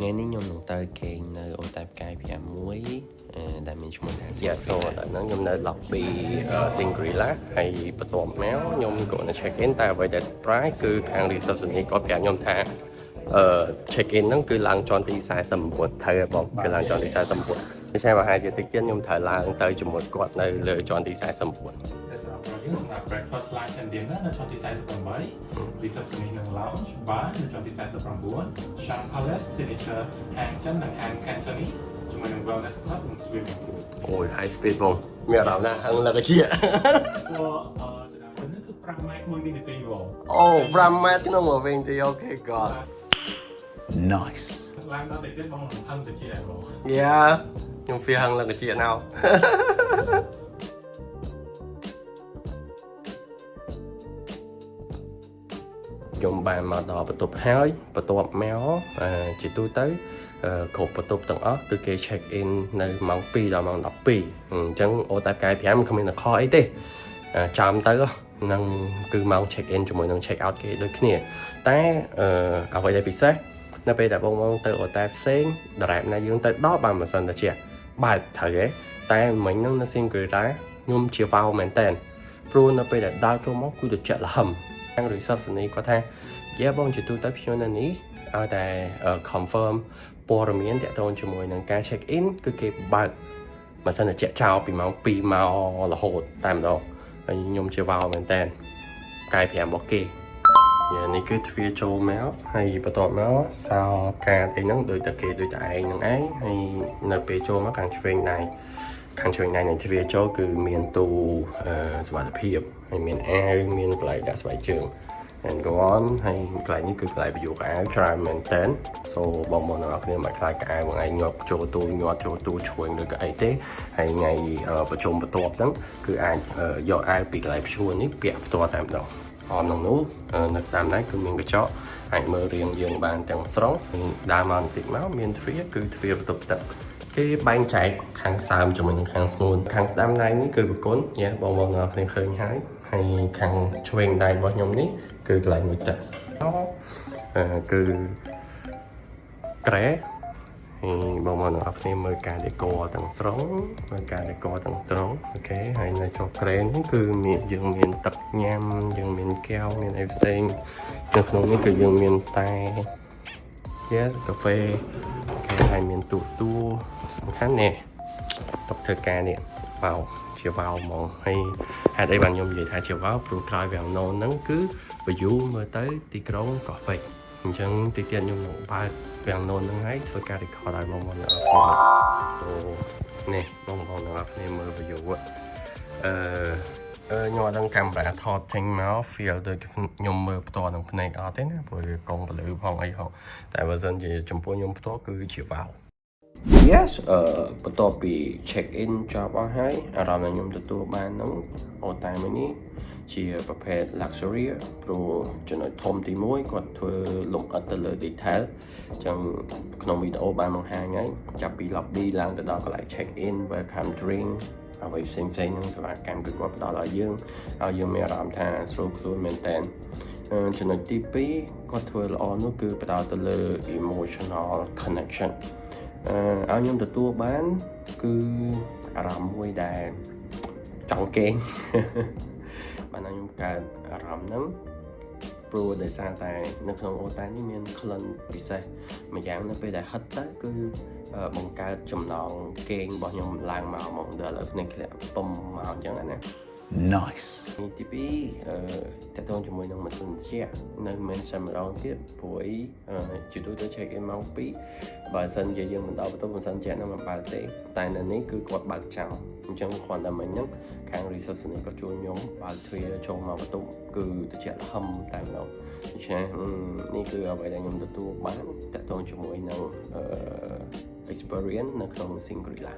ថ្ងៃនេះខ្ញុំនឹងទៅគេងនៅអូតែលផ្កាយ5មួយដែលមានឈ្មោះថា Yeah, so ឥឡូវហ្នឹងខ្ញុំនៅ lobby Shangri-La ហើយបន្ទាប់មកខ្ញុំក៏នៅ check in តែអ្វីដែល surprise គឺខាង receptionist គាត់ប្រាប់ខ្ញុំថាcheck in ហ្នឹងគឺឡើងជាន់ទី49ត្រូវហើយបងគឺឡើងជាន់ទី49ដូច្នេះប្រហែលជាតិចទៀតខ្ញុំត្រូវឡើងទៅជាមួយគាត់នៅលើជាន់ទី49 ដែលសម្រាប់យើងសម្រាប់ breakfast, lunch and dinner នៅជាន់ទី48 receptionist និង lounge bar នៅជាន់ទី49 Shang Palace Signature ហាងចិននិងហាង Cantonese ជាមួយនឹង wellness club និង swimming pool. អូយ high speed បងមានអារម្មណ៍ថាហឹងលឹកជា ព្រោះជណ្ដើរនេះគឺ5ម៉ែត្រ1វិនាទីបង អូ5ម៉ែត្រក្នុងមួយវិញទី okay god. Nice. ឡើងដល់តិចទៀតបងនឹងហឹងទៅជាបង Yeah, ខ្ញុំ feel ហឹងលឹកជាណៅខ្ញុំបានមកដល់បន្ទប់ហើយបន្ទាប់មកជាទូទៅគ្រប់បន្ទប់ទាំងអស់គឺគេ check in នៅម៉ោង2ដល់ម៉ោង12អញ្ចឹងអូតែផ្កាយ5គ្មានអខអីទេចាំទៅនឹងគឺម៉ោង check in ជាមួយនឹង check out គេដូចគ្នាតែអ្វីដែលពិសេសនៅពេលដែលបងបងទៅអូតែផ្សេងដរាបណាយើងទៅដល់បានមិនសិនតែជាបែបត្រូវទេតែមិញហ្នឹងនៅ Shangri-La ខ្ញុំជាវ៉ាវមែនតើព្រោះនៅពេលដែលដើរចូលមកគឺត្រជាក់លហឹមខាង receptionist គាត់ថាយាបងជាទូទៅភ្ញៀវនៅនេះឲ្យតែ confirm ព័ត៌មានតាក់ទងជាមួយនឹងការ check in គឺគេបើកម៉ាស៊ីនត្រជាក់ចោលពីម៉ោង2មករហូតតែម្ដងហើយខ្ញុំជាវ៉ាវមែនតើផ្កាយ5របស់គេយ៉ានេះគឺទ្វារចូលមកហើយបន្ទាប់មកសោកាតអីហ្នឹងដូចតែគេដូចតែឯងហ្នឹងឯងហើយនៅពេលចូលមកខាងឆ្វេងដៃខាងឆ្វេងដៃនៃទ្វារចូលគឺមានទូសុវត្ថិភាពហើយមានអាវមានកន្លែងដាក់ស្បែកជើង and go on ហើយកន្លែងនេះគឺកន្លែងបញ្យកអាវច្រើនមែនតើ so បងប្អូនទាំងអស់គ្នាមិនខ្លាចកៅមួយថ្ងៃញាត់ចូលទូញាត់ចូលទូឆ្វេងឬក៏អីទេហើយថ្ងៃប្រជុំបន្ទាប់ហ្នឹងគឺអាចយកអាវពីកន្លែងព្យួរនេះពាក់ផ្ទាល់តែម្ដងអមក្នុងនោះនៅស្ដាំដៃគឺមានកញ្ចក់អាចមើលរាងយើងបានទាំងស្រុងហើយដើរមកបន្តិចមកមានទ្វារគឺទ្វារបន្ទប់ទឹកគេបែងចែកខាងសើមជាមួយនឹងខាងស្ងួនខាងស្ដាំដៃនេះគឺប្រគុណយ៉ាបងប្អូនទាំងអស់គ្នាឃើញហើយហើយខាងឆ្វេងដៃរបស់ខ្ញុំនេះគឺកន្លែងមួយទឹកគឺក្រែហើយបងប្អូនទាំងអស់គ្នាមើលការ decor ទាំងស្រុងមើលការ decor ទាំងស្រុង okay ហើយនៅចុះក្រែនេះគឺមានយើងមានទឹកញ៉ាំយើងមានកែវមានអីផ្សេងនៅក្នុងនេះគឺយើងមានតែ yes កាហ្វេ okay ហើយមានទូទូសំខាន់នេះតុធ្វើការនេះវ៉ាវជាវ៉ាវហ្មងហើយហេតុអីបានខ្ញុំនិយាយថាជាវ៉ាវព្រោះក្រោយវាំងណូនហ្នឹងគឺ view មើលទៅទីក្រុងកោះពេជ្រអញ្ចឹងទីទៀតខ្ញុំនឹងបើកវាំងណូនហ្នឹងហើយធ្វើការ record ឲ្យបងប្អូនទាំងអស់គ្នាអូនេះបងប្អូនទាំងអស់គ្នាមើល view ខ្ញុំអត់ដឹងកាមេរ៉ាថតចេញមក feel ដូចខ្ញុំមើលផ្ទាល់នឹងភ្នែកអត់ទេណាព្រោះវាកងពលឺផងអីផងតែបើសិនជាចំពោះខ្ញុំផ្ទាល់គឺជាវ៉ាវ Yes បន្ទាប់ពី check in ចប់អស់ហើយអារម្មណ៍ដែលខ្ញុំទទួលបានហ្នឹងអូតែមួយនេះជាប្រភេទ luxury ព្រោះចំណុចធំទី1គាត់ធ្វើលម្អិតទៅលើ detail អញ្ចឹងក្នុងវីដេអូបានបង្ហាញហើយចាប់ពី lobby ឡើងទៅដល់កន្លែង check in, welcome drink អ្វីផ្សេងផ្សេងហ្នឹងសេវាកម្មគឺគាត់ផ្ដល់ឲ្យយើងឲ្យយើងមានអារម្មណ៍ថាស្រួលខ្លួនមែនតើចំណុចទី2គាត់ធ្វើល្អនោះគឺផ្ដោតទៅលើ emotional connection ឲ្យខ្ញុំទទួលបានគឺអារម្មណ៍មួយដែលចង់គេង បានឲ្យខ្ញុំកើតអារម្មណ៍ហ្នឹងព្រោះដោយសារតែនៅក្នុងអូតែលនេះមានក្លិនពិសេសម្យ៉ាងនៅពេលដែលហិតទៅគឺបង្កើតចំណងគេងរបស់ខ្ញុំឡើងមកហ្មងដល់ឥឡូវភ្នែកធ្លាក់ពុំមកអញ្ចឹងណា Nice. នេះទី2តកតងជាមួយនឹងម៉ាស៊ីនត្រជាក់នៅមិនសិនម្ដងទៀតព្រោះអីជាទូទៅ check in ម៉ោង2បើសិនជាយើងមិនដល់បន្ទប់ម៉ាស៊ីនត្រជាក់នឹងមិនបើកទេតែនៅនេះគឺគាត់បើកចោលអញ្ចឹងគ្រាន់តែមិញហ្នឹងខាង receptionist ក៏ជួយខ្ញុំបើកទ្វារចូលមកបន្ទប់គឺត្រជាក់លហឹមតែម្ដងដូច្នេះនេះគឺអ្វីដែលខ្ញុំទទួលបានតកតងជាមួយនឹងexperience នៅក្នុង Shangri-La.